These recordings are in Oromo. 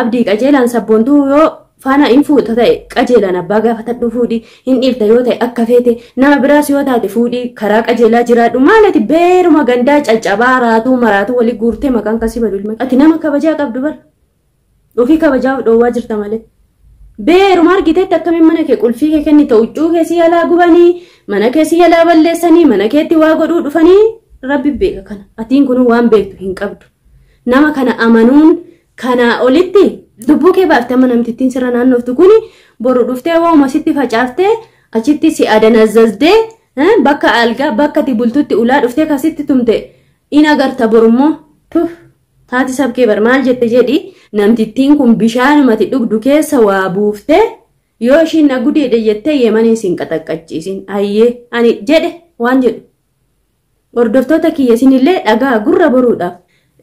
Abdii, qajeelaan sabboontuu yoo faana hin fuuta ta'e, qajeelaan abbaa gaafatadhu fuudhi. Hin dhiifta yoo ta'e, akka feete nama biraas yoo taate fuudhi, karaa qajeelaa jiraadhu. Maalati beeruma gandaa caccabaa raatuu maraatuu walii guurtee maqaan kasii badu? Ilma ati nama kabajaa qabdu bara ofii kabajaa of dhoowwaa jirta malee. Beeruma argitetti akkamiin mana kee qulfii kee kennita? Huccuu kee si jalaa gubanii, mana kee si jalaa balleessanii, mana keetti waa godhuu dhufanii, rabbi beeka kana. Atiin kun waan beektu hin qabdu. Nama kana amanuun kanaa olitti lubbuu kee baaftee amma namtittiin sirra naannoftu kuni boru dhuftee waa'uma sitti facaaftee achitti si adanazzazdee, bakka algaa bakka ati bultutti ulaa dhuftee kasitti tumte in agarta borummoo. Tuf, haati sabkee bar maal jette jedhi. Namtittiin kun bishaanumati dhugdu keessa waa buuftee yoo ishiin na gudeedhe jettee Yemaniin siin qaxaqqachiisin. Ayyee, ani jedhe waan jedhu hordoftoota kiyya isinillee dhagaa gurra boruudhaaf.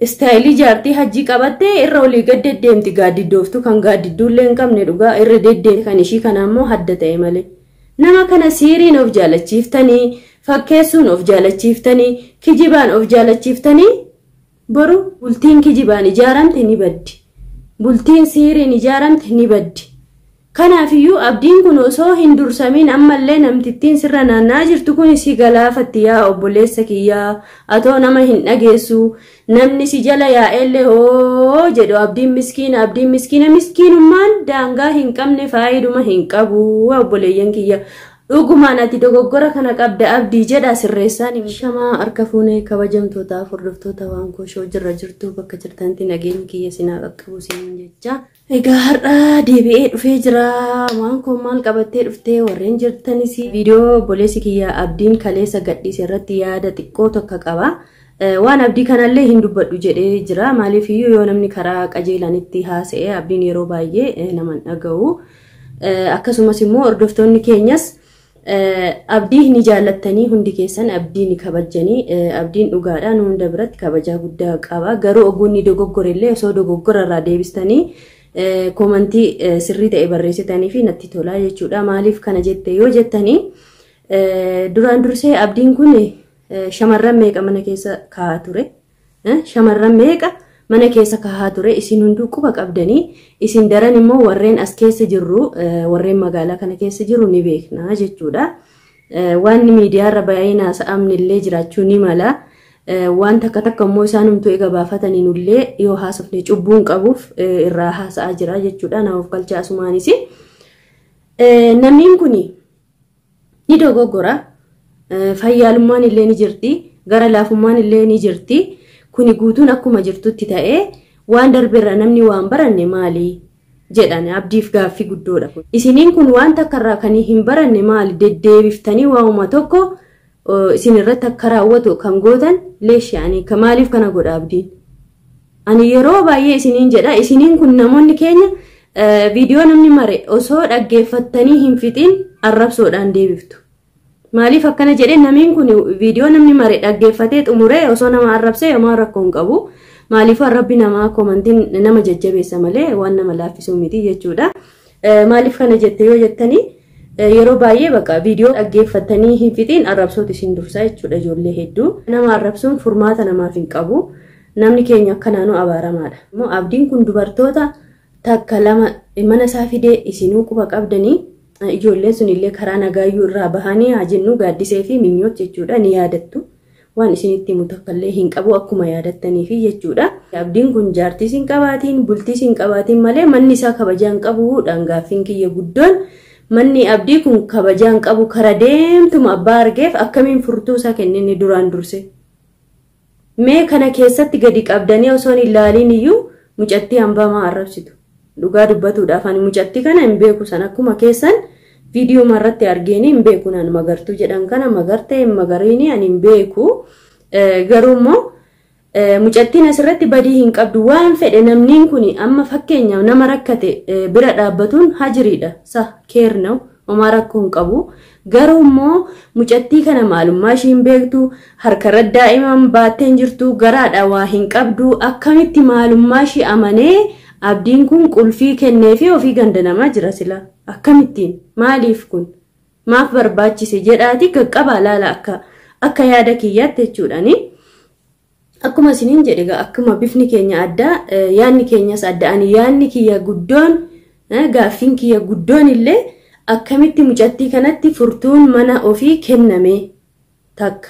Istaayilii jaartii hajjii qabattee irra olii gad deddeemti, gaaddiddooftu kan gaaddidduullee hin qabne dhugaa irra deddeemti, kan ishii kana ammoo hadda ta'e malee. Nama kana siiriin of jaalachiiftanii, fakkeessuun of jaalachiiftanii, kijibaan of jaalachiiftanii, boru bultiin kijibaan ijaaramte ni baddi. Bultiin siiriin ijaaramte ni baddi. Kanaafiyyuu abdiin kun osoo hin dursamin ammallee namtittiin sirra naanna'aa jirtu kun si galaafatti. Yaa obboleessa kiyyaa, atoo nama hin dhageessu, namni si jala yaa'ellee hoo jedhu, abdiin miskiina, abdiin miskiina. Miskiinummaan daangaa hin qabne faayiduma hin qabu. Obboleeyyan kiyya, dhugumaan ati dogoggora kana qabda abdii jedha sirreessaan. Shamaa harka fuunee, kabajamtootaaf hordoftoota waan koshoo jirra jirtu, bakka jirtanitti nageenyi kiyya sinaa qaqqabu siniin jecha. Egaa har'a deebi'ee dhufee jira. Waan kun maal qabattee dhuftee warreen jirtanis, viidiyoo obboleessi kiyya abdiin kaleessa gadhiise irratti yaada xiqqoo tokko qaba. Waan abdii kanallee hin dubbadhu jedhee jira. Maaliif iyyuu yoo namni karaa qajeelanitti haasa'e abdiin yeroo baay'ee nama hin dhaga'u. Akkasumas immoo hordoftoonni keenyas abdii ni jaallattanii, hundi keessan abdii ni kabajjanii. Abdiin dhugaadha, nu hunda biratti kabajaa guddaa qaba. Garuu ogumni dogoggore illee osoo dogoggora irraa deebistanii koomantii sirrii ta'e barreessitanii fi natti tolaa jechuudha. Maaliif kana jette yoo jettanii, duraan dursee abdiin kun shamarran meeqa mana keessa kaa'aa ture? Shamarran meeqa mana keessa kaa'aa ture? Isin hunduu quba qabdanii, isin daran immoo warreen as keessa jirru, warreen magaalaa kana keessa jiru ni beekna jechuudha. Waan miidiyaarra baay'een haasa'amne illee jiraachuu ni mala. Waan takka takka immoo isaanumtuu eega baafatanii nullee yoo haasofne cubbuun qabuuf irraa haasa'aa jira jechuudha. Nama of galchaa asumaanis. Namni kun ni dogoggora. Fayyaalummaan illee ni jirti. Gara laafummaan illee ni jirti. Kuni guutuun akkuma jirtutti ta'ee, waan darbeerra namni waan baranne maali jedhan abdiif gaaffii guddoodha. Isiniin kun waan takkarraa kan hin baranne maali? Deddeebiftanii waa'uma tokko isin irratti akka raawwatu kan gootan leesha'anii maaliif kana godha abdiin? Ani yeroo baay'ee isiniin jedha, isiniin kun namoonni keenya viidiyoo namni mare osoo dhaggeeffattanii hin fixin arrabsoodhaan deebiftu. Maaliif akkana jedhee? Namiin kun viidiyoo namni mare dhaggeeffatee xumuree osoo nama arrabsee yomaa rakkoo hin qabu. Maaliif arrabbi namaa koomantiin nama jajjabeessa malee waan nama laaffisuu miti jechuudha. Maaliif kana jette yoo jettanii, yeroo baay'ee bakka viidiyoo dhaggeeffatanii hin fixiin arrabsooti isin dursaa jechuudha ijoollee hedduu. Nama arrabsuun furmaata namaaf hin qabu. Namni keenya akka naannoo abaaramaadha. Immoo abdiin kun dubartoota takka lama mana isaa fidee isinuu quba qabdanii, ijoolleen sun illee karaa nagaayyuu irraa bahanii haa jennu, gaaddisee fi minyoot jechuudha, ni yaadattu. Waan isinitti himu takkallee hin qabu, akkuma yaadattaniifi jechuudha. Abdiin kun jaartii sin qabaatiin, bultii sin qabaatiin malee manni isaa kabajaa hin qabuudhaan gaaffiin kiyya guddoon, manni abdii kun kabajaa hin qabu, kara deemtuma abbaa argeef akkamiin furtuu isaa kenninni duraan durse? Mee kana keessatti gadi qabdanii osoo hin ilaaliin iyyuu mucattii hambaa maa arrabsitu? Dhugaa dubbatuudhaaf ani mucattii kana hin beeku, san akkuma keessan viidiyoo irratti argeeni hin beeku. Naan magartuu jedhan kana magartee hin magariini ani hin beeku. Garuu immoo mucattiin asirratti badii hin qabdu. Waan fedhe namni kun amma fakkeenya nama rakkate bira dhaabbatuun hajiriidha. Sa keernaw homaa rakkoo hin qabu. Garuu immoo mucattii kana maalummaa ishii hin beektu, harkarra daa'iman baattee hin jirtu, garaadha waa hin qabdu, akkamitti maalummaa ishii amanee abdiin kun qulfii kennee fi ofii ganda namaa jira sila? Akkamittiin, maaliif kun maaf barbaachise jedhaati qaqqabaa laala akka yaada kiyyaatti jechuudhaani. Akkuma isiniin jedhe egaa akkuma bifni keenya addaa, yaadni keenyas adda. Ani yaadni kiyya guddoon, gaaffiin kiyya guddoon illee akkamitti mucattii kanatti furtuun mana ofii kenname takka.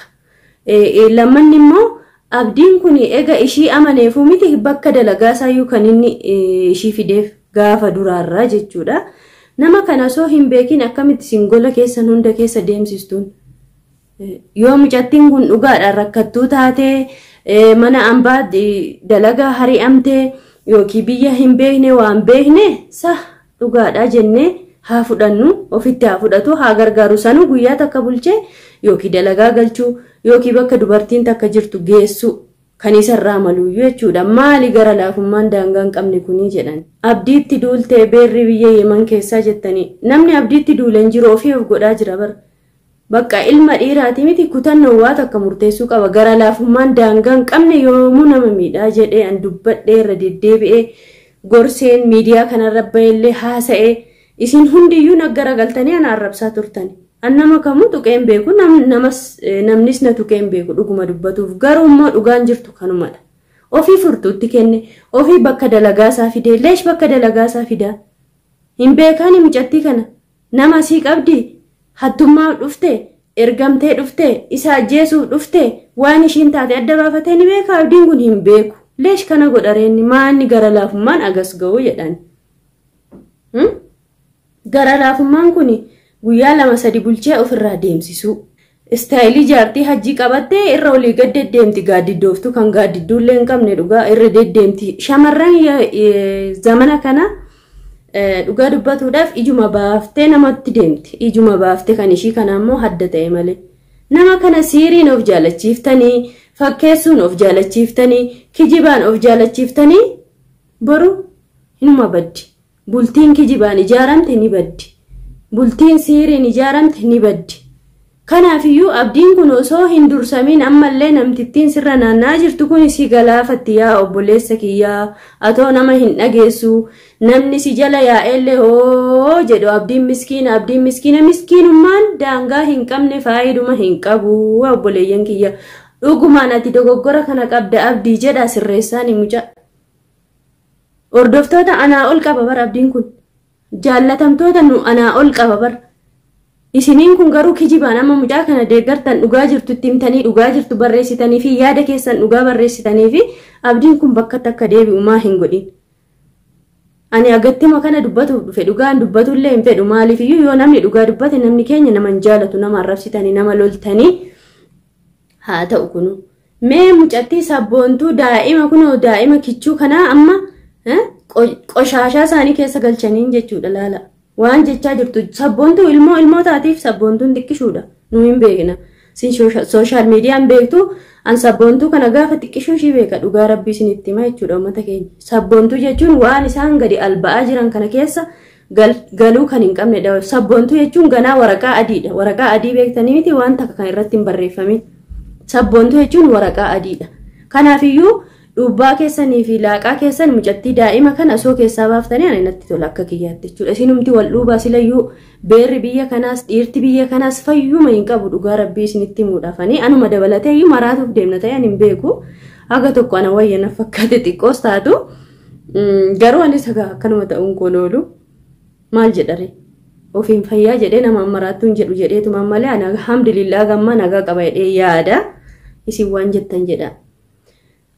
Lammanni immoo Abdiin kun ega ishii amaneefuu miti bakka dalagaa isaayyuu kan inni ishii fideef gaafa duraarraa jechuudha. Nama kana osoo hin beekin akkamitti isin gola keessan hunda keessa deemsistuun? Yoo mucattiin kun dhugaadhaan rakkattuu taatee, mana ambaa dalagaa hari'amtee yookiin biyya hin beekne waan beekne sah dhugaadha jennee haa fudhannu, ofitti haa fudhatu, haa gargaaru. Sanuu guyyaa takka bulchee yookiin dalagaa galchuu yookiin bakka dubartiin takka jirtu geessu kan isarraa maluyyuu jechuudha. Maali gara laafummaan daangaa hin qabne kunii jedhan. Abdiitti duultee beerri biyya Yeman keessaa jettanii, namni abdiitti duule hin jiru, ofii of godhaa jira bara. Bakka ilma dhiiraati miti, kutannoo waa takka murteessuu qaba. Gara laafummaan daangaa hin qabne yoomuu nama miidhaa jedhee an dubbadhee irra deddeebi'ee gorseen miidiyaa kanarra bahillee haasa'ee, isin hundiyyuu na garagaltanii ana arrabsaa turtani. An nama kamuu tuqee hin beeku, namas namnis na tuqee hin beeku dhuguma dubbatuuf, garuu immoo dhugaan jirtu kanumadha. Ofii furtuutti kenne, ofii bakka dalagaa isaa fidee, leesh bakka dalagaa isaa fidaa. Hin beekaani mucattii kana, nama sii qabdi, hattummaaf dhufte, ergamtee dhufte, isa ajjeesuuf dhufte, waan ishiin taate adda baafatee ni beeka abdiin kun? Hin beeku. Leesh kana godhareenni maanni gara laafummaan agas ga'u jedhan. Gara laafummaan kun guyyaa lama sadi bulchee ofirraa deemsisuu. Istaayilii jaartii hajjii qabattee irra olii gad deddeemti, gaaddiddooftu kan gaaddidduullee hin qabne dhugaa irra deddeemti. Shamarran zamana kana dhugaa dubbatuudhaaf ijuma baaftee namatti deemti. Ijuma baaftee kan ishii kana immoo hadda ta'e malee. Nama kana siiriin of jaalachiiftanii, fakkeessuun of jaalachiiftanii, kijibaan of jaalachiiftanii boru hinuma baddi. Bultiin kijibaan ijaaramte ni baddi. Bultiin siiriin ijaaramte ni baddi. Kanaafiyyuu abdiin kun osoo hin dursamin ammallee namtittiin sirra naanna'aa jirtu kun si galaafatti, yaa obboleessa kiyyaa, atoo nama hin dhageessu, namni si jala yaa'ellee hoo jedhu abdiin miskiina, abdiin miskiina, miskiinummaan daangaa hin qabne faayiduma hin qabu. Obboleeyyan kiyya, dhugumaan ati dogoggora kana qabda abdii jedha sirreessaani mucaa. Hordoftoota anaa ol qaba bara abdiin kun, jaallatamtoota nu anaa ol qaba bara. Isiniin kun garuu kijibaan amma mucaa kana deeggartan, dhugaa jirtu itti himtanii, dhugaa jirtu barreessitanii fi yaada keessan dhugaa barreessitanii fi abdiin kun bakka takka deebi'u maa hin godhin. Ani agattima kana dubbatuuf dhufe, dhugaan dubbatullee hin fedhu, maaliifiyyuu yoo namni dhugaa dubbate namni keenya nama hin jaalatu, nama arrabsitanii, nama loltanii haa ta'u kunu. Mee mucattii sabboontuu daa'ima kunoo daa'ima kichuu kanaa amma qoshaashaa isaanii keessa galchaniin jechuudha laala. Waan jechaa jirtu sabboontuu ilmoo ilmoo taatiif sabboontuun xiqqishuudha. Nu hin beekna. Sin sooshaal miidiyaan beektu, an sabboontuu kana gaafa xiqqishuu ishii beeka, dhugaa rabbii isinitti hima jechuudha uummata keenya. Sabboontuu jechuun waan isaan gadi alba'aa jiran kana keessa galuu kan hin qabnedha. Sabboontuu jechuun ganaa waraqaa adiidha. Waraqaa adii beektanii miti, waan takka kan irratti hin barreeffamin. Sabboontuu jechuun waraqaa adiidha. Kanaafiyyuu dhuubbaa keessanii fi laaqaa keessan mucattii daa'ima kana osoo keessaa baaftanii ani natti tola akka kiyyaatti jechuudha. Isinumti wal dhuubaa, silayyuu beerri biyya kanaas dhiirti biyya kanaas fayyuma hin qabu, dhugaa rabbii isinitti himuudhaafanii anuma dabalatee iyyuu maraatuuf deemna ta'e ani hin beeku. Haga tokko ana wayya na fakkaate xiqqoos taatu, garuu anis akkanuma ta'uun koon oolu maal jedhare, ofiin fayyaa jedhee nama maraattuu hin jedhu jedheetuma malee ana alhamdulillah gammaa nagaa qaba jedhee yaada, isin waan jettan jedha.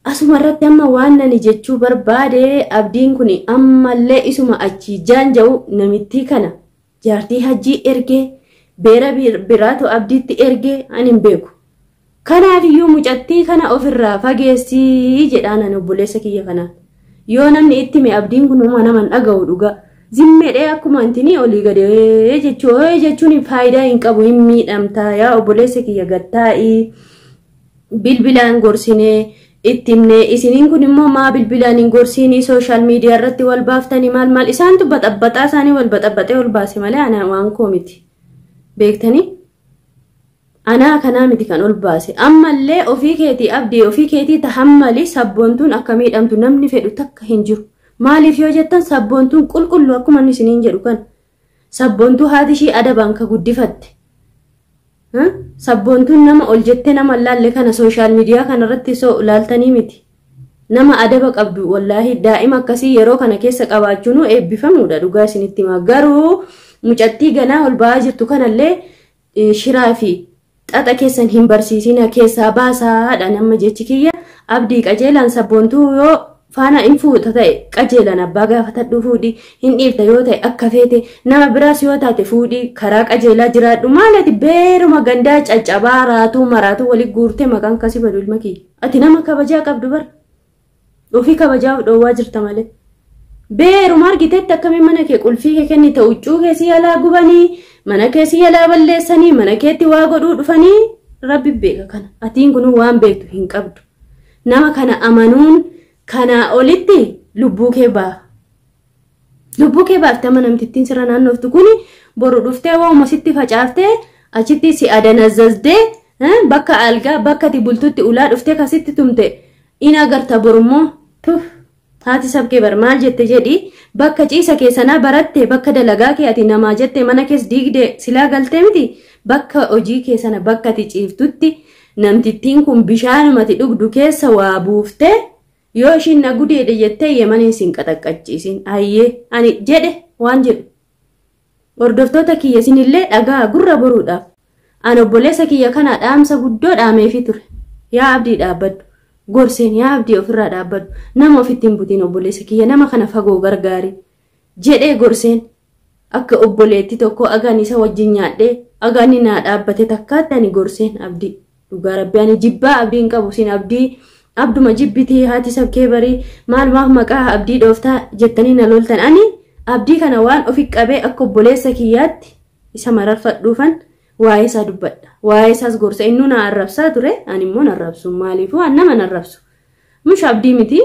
Asuma irratti amma waan nani jechuu barbaade, abdiin kun ammallee isuma achii jaanja'u namittii kana jaartii hajjii ergee beera biraatu abdiitti ergee ani hin beeku. Kanaafiyyuu mucattii kana ofirraa fageessii jedhaan ani obboleessa kiyya kanaan. Yoo namni itti hime abdiin kun uma nama hin dhaga'u dhugaa. Zimmeedhee akkuma intini olii gadee jechuu jechuun faayidaa hin qabu, hin miidhamtaa, yaa obboleessa kiyya gattaa'ii bilbilaan gorsinee itti himnee, isiniin kun immoo maa bilbilaan hin gorsiinii sooshaal miidiyaa irratti wal baaftanii maal maal, isaantu baxabbaxaa isaanii wal baxabbaxee ol baase malee ana waan koo miti. Beektanii? Anaa kanaa miti kan ol baase. Ammallee ofii keetii abdii ofii keetii tahammali, sabboontuun akka miidhamtu namni fedhu takka hin jiru. Maaliif yoo jettan, sabboontuun qulqullu akkuma inni isiniin jedhu kan sabboontuu haati ishii adabaan ka guddifatte. Sabboontuun nama ol jettee nama laalle kana sooshaal miidiyaa kanarratti soo laaltanii miti. Nama adaba qabdu wallaahi daa'ima akkasii yeroo kana keessa qabaachuun eebbifamuudha dhugaa isinitti hima. Garuu mucattii ganaa ol ba'aa jirtu kanallee shiraa fi xaxa keessan hin barsiisina keessaa baasaadha nama jechi kiyya. Abdii qajeelaan sabboontuu yoo faana hin fuuta ta'e qajeelaan abbaa gaafatadhu fuudhi, hin dhiifta yoo ta'e akka feete, nama biraas yoo taate fuudhi, karaa qajeelaa jiraadhu. Maal ati beeruma gandaa caccabaa raatuu maraatuu walitti guurtee maqaan kasii badu ilma kiyya. Ati nama kabajaa qabdu bara. Ofii kabajaa of dhoowwaa jirta malee. Beeruma argitetti akkamiin mana kee qulfii kee kennite, huccuu kee si jalaa gubanii, mana kee si jalaa balleessanii, mana keetti waa godhuu dhufanii, rabbi beeka kana. Atiin kun waan beektu hin qabdu. Nama kana amanuun kanaa olitti lubbuu kee baa. Lubbuu kee baaftee amma namtittiin sirra naannoftu kuni boru dhuftee waa'uma sitti facaaftee achitti si adanazzazdee bakka algaa bakka ati bultutti ulaa dhuftee kasitti tumte in agarta borummoo. Tuf haati sabkee bar maal jette jedhi, bakka ciisa kee sanaa baratte, bakka dalagaa kee ati namaa jette mana kees diigde silaa galtee miti, bakka hojii kee sana bakka ati ciiftutti namtittiin kun bishaanumati dhugdu keessa waa buuftee yoo ishiin na gudeedhe jettee yemaniin sin qaxaqqachiisin. Ayyee ani jedhe waan jedhu hordoftoota kiyya isinillee dhagaa gurra boruudhaaf ani obboleessa kiyya kana dhaamsa guddoo dhaameefii ture. Yaa Abdii dhaabbadhu, gorseen, yaa Abdii ofirraa dhaabbadhu, nama ofitti hin butiin, obboleessa kiyya nama kana fagoo gargaari jedhee gorseen. Akka obboleetti tokko agaan isa wajjin nyaadhee agaan inni naa dhaabbate takkaatti ani gorseen. Abdii dhugaa rabbi ani jibbaa Abdii hin qabu. Sin Abdii abduma jibbitii haati sabkee barii maalumaaf maqaa Abdii dhooftaa jettanii na loltan. Ani Abdii kana waan ofi qabee akka obboleessa kiyyaatti isa mararfadhuufan waa'ee isaa dubbadha. Waa'ee isaas gorsa. Innuu na arrabsaa ture, ani immoo na arrabsu. Maaliifuu an nama na arrabsu. Mush Abdii miti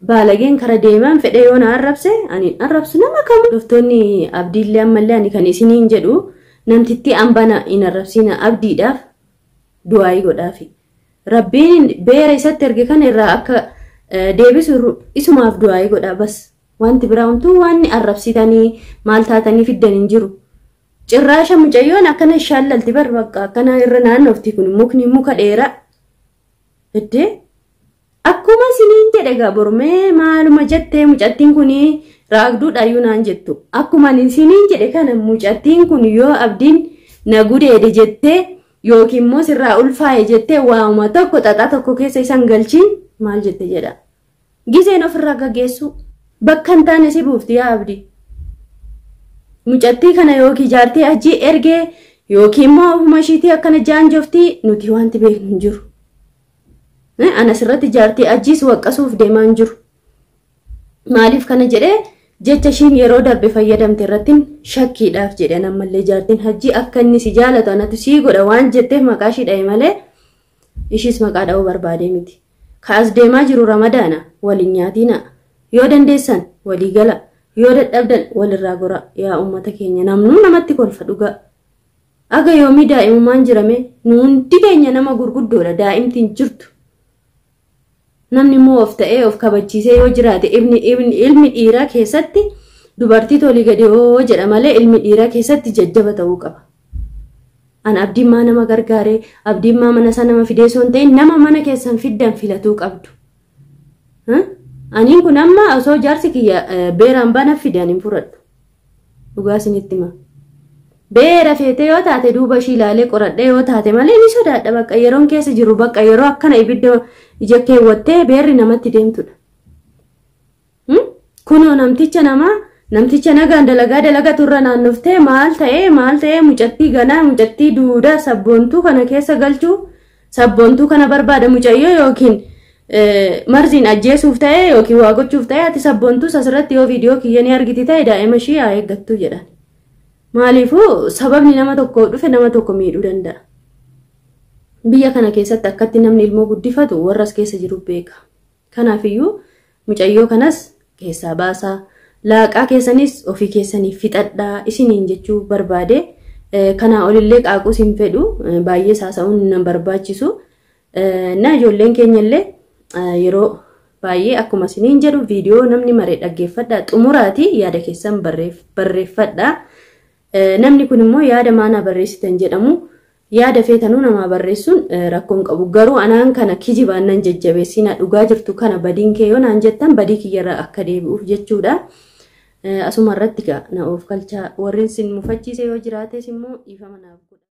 baalageen kara deemaan fedhe yoo na arrabse ani arrabsu nama kamu. Hordoftoonni Abdiillee ammallee ani kan isiniin jedhu namtittii ambana hin arrabsina, Abdiidhaaf du'aayii godhaafi. Rabbiin beera isatti erge kana irraa akka deebisu isumaaf du'aayii godhaa bas. Wanti biraa homtuu waan arrabsitanii maal taatanii fiddan hin jiru. Cirraasha mucayyoon akkana shaallalti bar, bakka akkana irra naannofti kun mukni muka dheeraa. Iddee akkuma isiniin jedhe gaa bormee maaluma jettee mucattiin kun raagduudhaayyuu naan jettu. Akkuma isiniin jedhe kana mucattiin kun yoo Abdiin na gudeede jettee yookiin immoo sirraa ulfaa'e jettee waa'uma tokko xaxaa tokko keessa isan galchiin maal jette jedha. Gizeen ofirraa gaggeessu bakka hin taane si buufti yaa Abdii. Mucattii kana yookiin jaartii ajii ergee yookiin immoo ofuma ishiitii akkana jaanjoftii nuti wanti beeknu hin jiru. Ana asirratti jaartii ajiis waqqasuuf deemaa hin jiru. Maaliif kana jedhee, jecha ishiin yeroo darbe fayyadamte irratti shakkiidhaaf jedhan ammallee jaartiin hajji akka inni si jaalatu anatu sii godha waan jetteef maqaa ishii dha'e malee ishiis maqaa dha'uu barbaadee miti. Kaas deemaa jiru Ramadaana waliin nyaatiina, yoo dandeessan walii gala, yoo dadhabdan walirraa gora. Yaa uummata keenya, namnuu namatti kolfa dhugaa. Aga yoomii daa'imummaan jirame? Nu hundi keenya nama gurguddoodha, daa'imtiin jirtu. Namni immoo of ta'ee of kabachiisee yoo jiraate ilmi dhiiraa keessatti dubartii tolii gadi hoo jedha malee ilmi dhiiraa keessatti jajjaba ta'uu qaba. An Abdiin maa nama gargaaree, Abdiin maa mana isaa nama fidee osoo hin ta'in nama mana keessan fiddan filatuu qabdu. Aniin kun amma osoo jaarsi kiyya beeraan bana fide ani hin fudhadhu. Dhugaa isinitti hima. Beera feetee yoo taate duuba ishii ilaalee qoradhee yoo taate malee ni sodaadha, bakka yeroon keessa jiru bakka yeroo akkana ibidda ija keewwattee beerri namatti deemtudha. Kunoo namticha namaa namticha nagaan dalagaa dalagatu irra naannoftee maal ta'ee maal ta'ee mucattii ganaa mucattii duudaa sabboontuu kana keessa galchuu, sabboontuu kana barbaada mucayyoo yookiin marziin ajjeesuuf ta'ee yookiin waa gochuuf ta'ee ati sabboontuu asirratti yoo viidiyoo kiyya ni argiti ta'e daa'ima ishii haa eeggattu jedhan. Maaliifuu sababni nama tokko dhufe nama tokko miidhuu danda'a. Biyya kana keessatti akkatti namni ilmoo guddifatu warras keessa jiru beeka. Kanaafiyyuu mucayyoo kanas keessaa baasaa, laaqaa keessanis ofii keessanii fixadhaa isiniin jechuu barbaade. Kanaa olillee qaaquus hin fedhu, baay'ee saasa'uun nan barbaachisu. Na ijoolleen keenya illee yeroo baay'ee akkuma isiniin jedhu viidiyoo namni maree dhaggeeffadhaa, xumuraati yaada keessan barreeffadhaa. Namni kun immoo yaada maanaa barreessitan jedhamu Yaada feetanuu namaa barreessuun rakkoon qabu. Garuu anaan kana kijibaan nan jajjabeessina, dhugaa jirtu kana badiin kee yoo naan jettan badii kiyyarraa akka deebi'uuf jechuudha. Asuma irratti na of galchaa, warreen sin mufachiise yoo jiraates immoo dhiifama naaf.